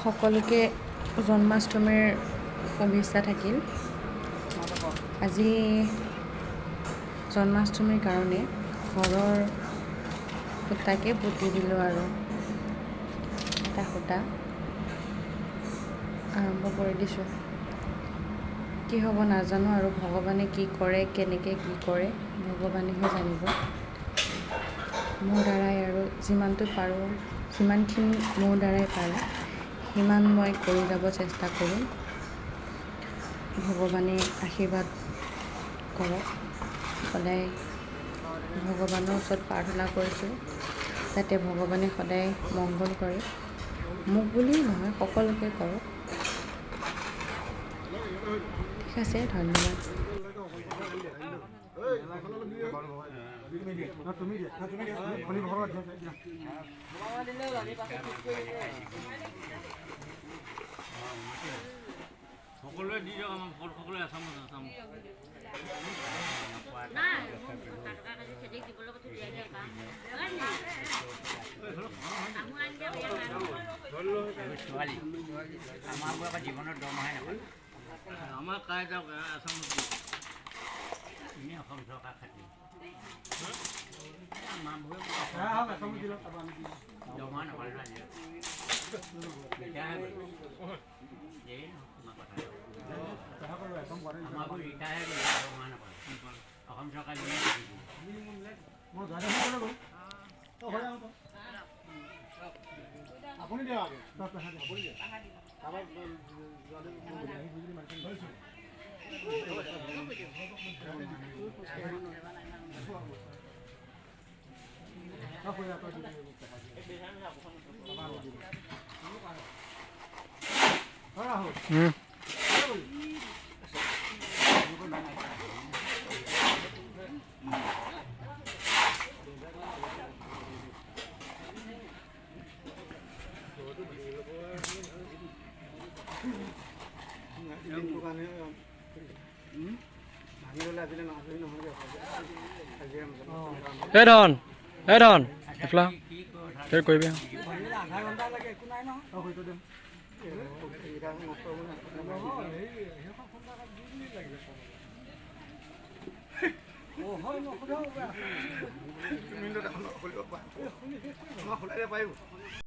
সকলোকে জন্মাষ্টমীৰ শুভেচ্ছা থাকিল। আজি জন্মাষ্টমীৰ কাৰণে ঘৰৰ খুটাকে পুতি দিলোঁ আৰু এটা খুটা আৰম্ভ কৰি দিছোঁ। কি হ'ব নাজানো আৰু, ভগৱানে কি কৰে, কেনেকৈ কি কৰে, ভগৱানেহে জানিব। মোৰ দ্বাৰাই আৰু যিমানটো পাৰোঁ, যিমানখিনি মোৰ দ্বাৰাই পাৰোঁ, সিমান মই কৰি যাব চেষ্টা কৰিম। ভগৱানে আশীৰ্বাদ কৰক। সদায় ভগৱানৰ ওচৰত প্ৰাৰ্থনা কৰিছোঁ যাতে ভগৱানে সদায় মংগল কৰে। মোক বুলিয়েই নহয়, সকলোকে কৰক। ঠিক আছে, ধন্যবাদ। সকলোৱে দি দিয়ক আমাক ভোট, সকলোৱে এচামুচ এচামুচ। ছোৱালী আমাৰবোৰ আকৌ জীৱনত দৰমহাই নাপায়। আমাৰ কাই যাওক, এচামুচ দিয়ক। এনেই অসম চৰকাৰ খাটি দৰমহা নাপালে নহয় আজি। ৰিটায়াৰ হৈ গ'ল। যেই নহওক, তোমাৰ কথা। আমাৰবোৰ ৰিটায়াৰ হৈ গ'ল, দৰমহা নাপালে। অসম চৰকাৰ এনেই খাটি দিয়ে। আপুনি দিয়ক, আপুনি দিয়ক। এই ধন, এই ধন, এইফালে আহ। তই কৰিবি। পাৰিব।